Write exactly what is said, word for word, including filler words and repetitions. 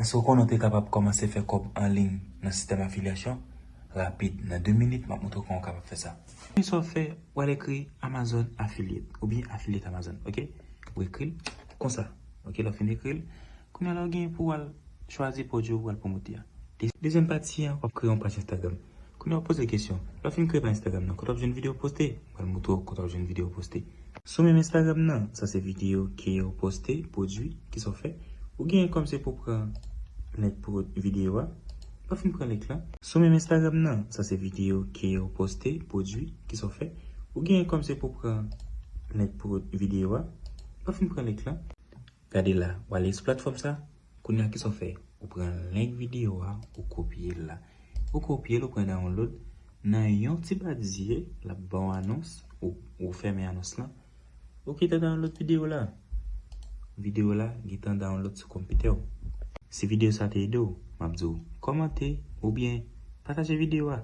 Èske w konnen w te kapab kòmanse fè kòb an liy nan sistèm afilyasyon? Rapid, nan de minit, m ap montre w kòman w kapab fè sa. Premye sa w fè, w al ekri Amazon Affiliate oubyen Affiliate Amazon, oke? W ekri l konsa, oke? Lè w fin ekri l, kounye a la w gen pou w al chwazi pwodui ou pral pwomote a. De- Dezyèm pati an, w ap kreye yon paj Instagram. Kounye a w poze kesyon. Lè w fin kreye paj Instagram nan, kote w ap jwenn videyo poste? Mwen montre w kote w ap jwenn videyo poste. Sou menm Instagram nan, sa se videyo ke w poste, pwodui, kisa w fè. Ou genyen kòm se pou pran link pou videyo a. Lè w fin pran link lan. Sou menm Instagram nan, sa se videyo ke w poste, pwodui, kisa w fè. Ou genyen kòm se pou pran link pou videyo a. Lè w fin pran link lan. Gade la, w ale sou platfòm sa. Kounye a kisa w fè? Ou pran link videyo a, ou kopye l la. Ou kopye l, ou pran download. Nan yon ti bat zye, l ap ba w anons, ou, ou fèmen anons lan. Ou gentan download videyo la. Videyo la gentan download sou konpitè w. Si videyo sa te ede w, m ap di w kòmante oubyen pataje videyo a.